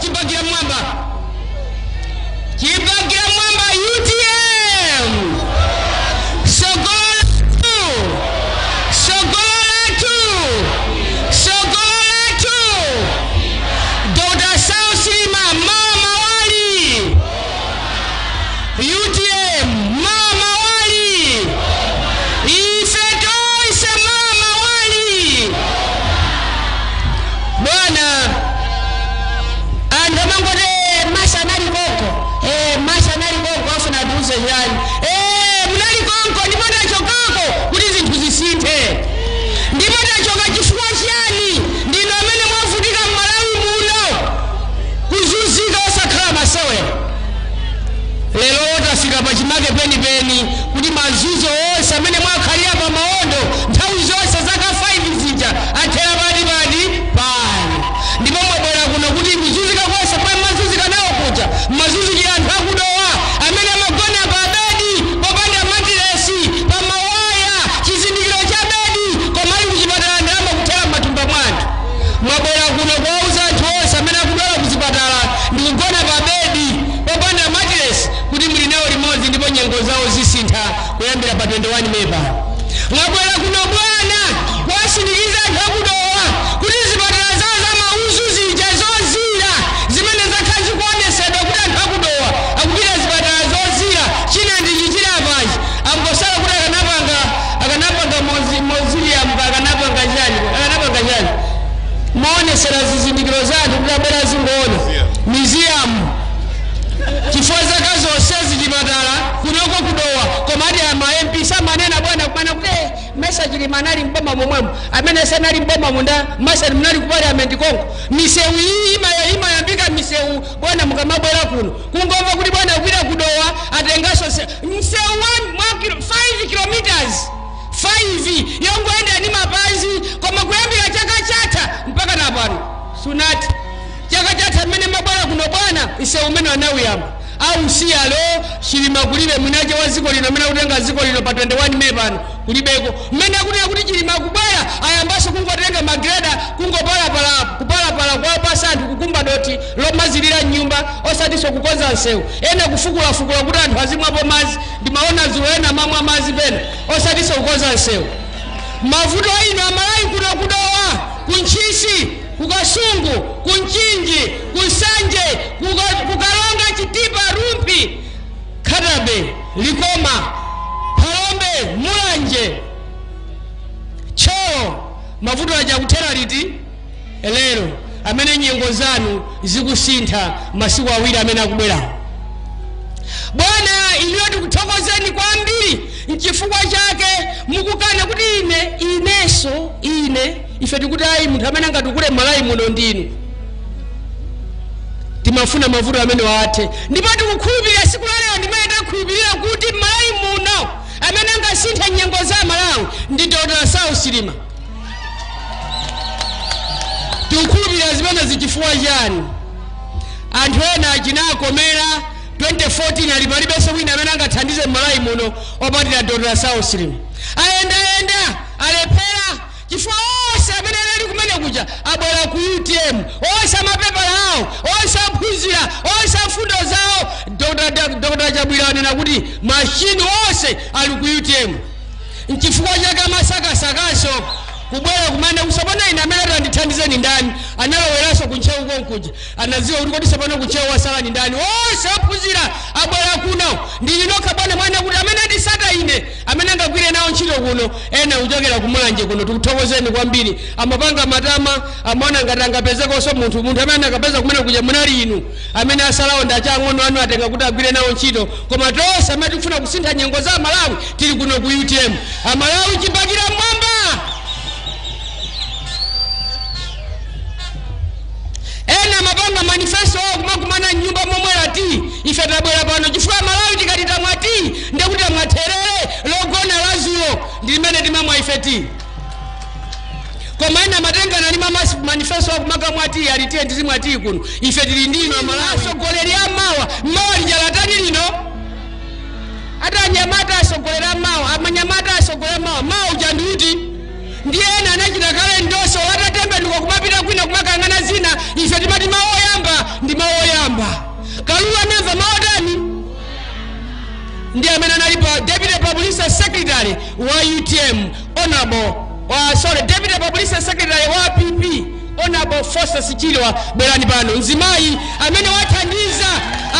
Chibagira mwamba, chibagira mwamba. UTM, sogolo lathu, sogolo lathu, sogolo lathu. Dr. Saulos Chilima, mama wali. UTM, mama wali. Ife tonse, mama wali. Bwana, anthu amangoti masa anali koko, masa anali koko, afuna atiuze chani? Munali konko, ndipo tachokako kuti zinthu zisinthe. Ndipo tachoka chifukwa chiyani? Ndino amene mwavutika m'Malawi muno, kuzunzika osakhala masewera. Lero tafika pachimake penipeni kuti mazunzo onse amene mwakhalira pa maondo nthawi zonse zaka 5 zija athera pati pati pano. Ndipo mwabwera kuno kuti kuzunzika konse kwa mazunzika nawo kuja, mazunzikira anthu akudowa amene amagona pa bedi popanda matiresi, pa mawaya, chizindikiro cha bedi, koma ali kuchipatala ndalama kuthera m'matumba mwanthu. Mwabwera kuno kuwauza anthu onse amene akudwala kuchipatala ndikugona pa bedi popanda matiresi kuti muli nawo limodzi, ndipo nyengo zawo zisintha kuyambira pa 21 Meyi pano. Mwabwera kuno, bwana, kuwasindikiza anthu akudowa kuti zipatala zawo za mauzu zija zozira zimene zakhala zikuonesedwa kuti anthu akudowa akupita zipatala zozira, china ndi chichirapachi, angosala kuti akanapanga mausoleum, akanapanga chani, akanapanga chani, maonesera zizindikiro za anthu kuti abwera zingoona museum, chifukwa zaka zonse zichipatala kunoko kudowa. Koma ati ama MP samanena, bwana, kumana kuti mesa Chilima anali mboma momwemo, amene sanali mboma munda masa munali ku parliament konko. Misewu iyi imayambika misewu, bwana, mukamabwera kuno kungomva kuti bwana kupita kudowa atengaso msewu 5 kilometers, 5 yongoenda ni mapazi, koma kuyambira chaka chatha mpaka na pano sunati. Chaka chatha mmene mabwera kuno, bwana, msewu umene anawuyamba ausiya lo Chilima kulibe. Mwinache wa dziko lino amene akutenga dziko lino pa 21 Meyi pano kulibeko. Mmene akunena kuti Chilima akubwera, ayambanso kungotenga magreda, kungopalapala, kupalapala kuwapasa anthu kukumba doti lomazilira nyumba, osatinso kukonza msewu. Ena kufukulafukula kuti anthu azimwapo madzi, ndimaona dzulo ena mamwa madzi pena, osatinso kukonza msewu. Mavuto ino Amalawi kuno kudowa, kuntchisi, kukasungu, kunchinji, kunsanje, kukalonga, Chitipa, Rumphi, Nkhata Bay, Likoma, Phalombe, Mulanje, Thyolo, mavuto aja kuthera liti? Lero amene nyengo zanu zikusintha masiku 2 amene akubwerawo. Bwana, iniyo tikuthokozeni kwambiri. Nchifukwa chake mukukana kuti ine, ineso ine, ife tikuti ayi, munthu amene angatukule Malawi muno ndinu. Timafuna mavuto amene wathe, ndipo tikukhulupirira siku la lero ndimene takhulupirira kuti Malawi muno amene angasinthe nyengo za Malawi ndi Dr. Saulos Chilima. Tikukhulupirira zimene zichifukwa chani? Anthu ena achinakomera 2014 ali palibenso wina amene angathandize Malawi muno opatira Dr. Saulos Chilima. Ayendayenda, alephera, chifukwa onse amene anali kumene kuja abwera ku UTM, onse amapepala awo, onse aphunzira, onse afundo zawo. Dr. Chabwira anena kuti machini onse ali ku UTM. Nchifukwa chake amasakasakaso kubwera kumene kusapana ine amene atandithandizeni ndani? Analoweranso kuntcheu konkuja, anadziwa kuti kodi sapano kuntcheu wasala ni ndani? Onse ophunzira abwera kuno, ndili nokha, bwana, mwana kuti amene andisata ine, amene angagwire nawo ntchito kuno, ena kuchokera kumulanje kuno. Tikuthokozeni kwambiri. Amapanga matama, amaona ngati angapezekonso munthu amene akapeza kumene kuja munali inu. Amene asalawo ndi achang'ono anu atenga kuti agwire nawo ntchito, koma tonse amene tikufuna kusintha nyengo za Malawi tili kuno ku UTM. Amalawi, chibakira mwamba. Ena mapanga manifesto awo kumakumana nyumba momwera ti. Ife tabwera pano chifukwa Malawi tikati tamwa ti, ndekuti tamwa therere logona la zulo, ndi limene timamwa ife ti. Koma ena matengana ndi manifesto awo kumakamwa ti, ali tiye ndizimwa ti kuno. Ife tili ndino Amalawi, atsogoleri amawa. Mawa lijalatani lino ati anyamata asogolera amawa, amanyamata asogolera mawa. Mawa uja ndiuti? Ndiye ena anachita kale ndoso, atatembenuka kumapita kwina kumakangana zina. Ife timati mawu oyamba ndi UTM, honorable sorry, deputy publicity secretary wa PP, Honorable Foster Chilwa, bwerani pano. Mzimayi amene wathandiza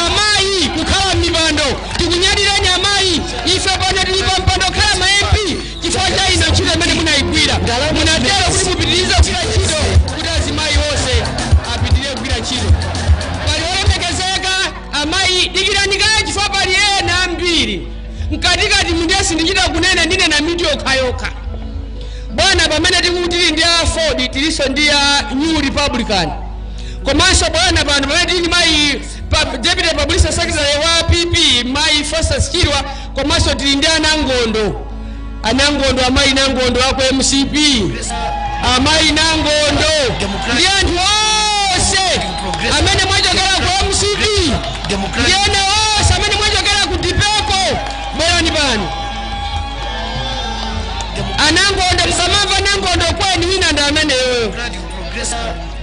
amayi kukhala m'mipando. Tikunyadireni amayi. Ife pano tili pa mpando kukhala ma MP chifukwa cha ino ntchito imene munayigwira. Munatero kuti mupitirize kugwira ntchito kuti azimayi onse apitirire kugwira ntchito. Pali olemekezeka amayi, dikirani kaye chifukwa pali ena ambiri mkatikati mundesi ndichita kunena ndinena mitu yokhayokha. Bwana, pamene tikuti tili ndi a Ford, tilinso ndi a New Republican. Komanso bwana, pano pamene tili ndi mayi deputy publicity secretary wa PP, mayi Foster Chilwa, komanso tili ndi anangondo, anangondo, amayi nangondo ako MCP, amayi nangondo ndi anthu onse amene mwachokera ku MCP ndi ena onse amene mwachokera ku Dipeko, bwerani pano. Anangondo, mukamamva nangondo kweni wina ndi ameneyoyo.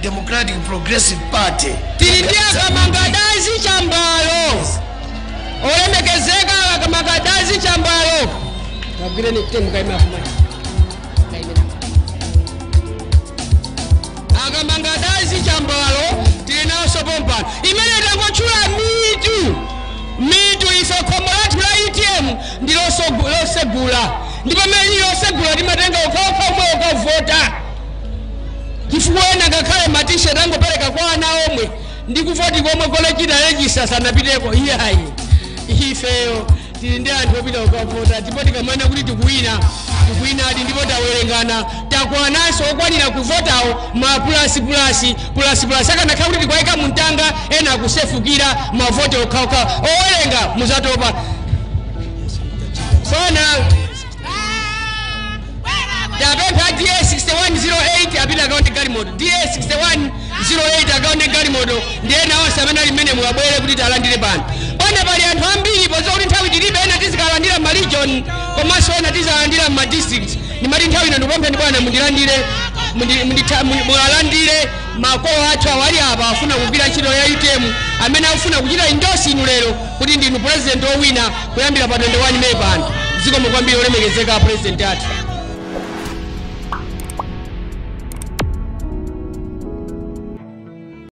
Democratic Progressive Party. Tili ndi akamangadazi chambalo, olemekezeka akamangadazi chambalo. Kagwireni temu kaime akumai. Akamangadazi chambalo tili nawonso pompano. Imene tangotchula mitu mitu. Ife khomo lathu la UTM ndi losegula, ndipo pamene lili losegula timatenga okhaokha omwe okavota, chifukwa ena ngakhale matisheti angopereka kwa ana omwe ndi kuvoti komwe kolechita register sanapiteko. Iyayi, ifeyo tili ndi anthu opita kukavota, ndipo tikamana kuti tikuwina, tikuwinadi, ndipo tawerengana, takwananso okwanira kuvotawo ma plus plus plus plus. Akanakhala kuti tikuwayika mumtanga, ena akusefukira mavoti okhaokha. Owerenga muzatopa fana. Tapempha DA 6108 apita akaone galimoto. DA 6108 akaone galimoto ndi ena onse amene ali mmene muwabwere kuti talandire pano. Bwana, pali anthu ambiri, podziwa kuti nthawi tilibe, ena tizikalandira ma region komanso ena tizalandira ma district. Ndimati nthawi ino ndikupempheni bwana, mundilandire, muwalandire makolo athu awali apa afuna kugwira ntchito ya UTM, amene akufuna kuchita endorse inu lero kuti ndinu president owina kuyambira pa 21 May pano. Zikomo kwambiri, olemekezeka president athu.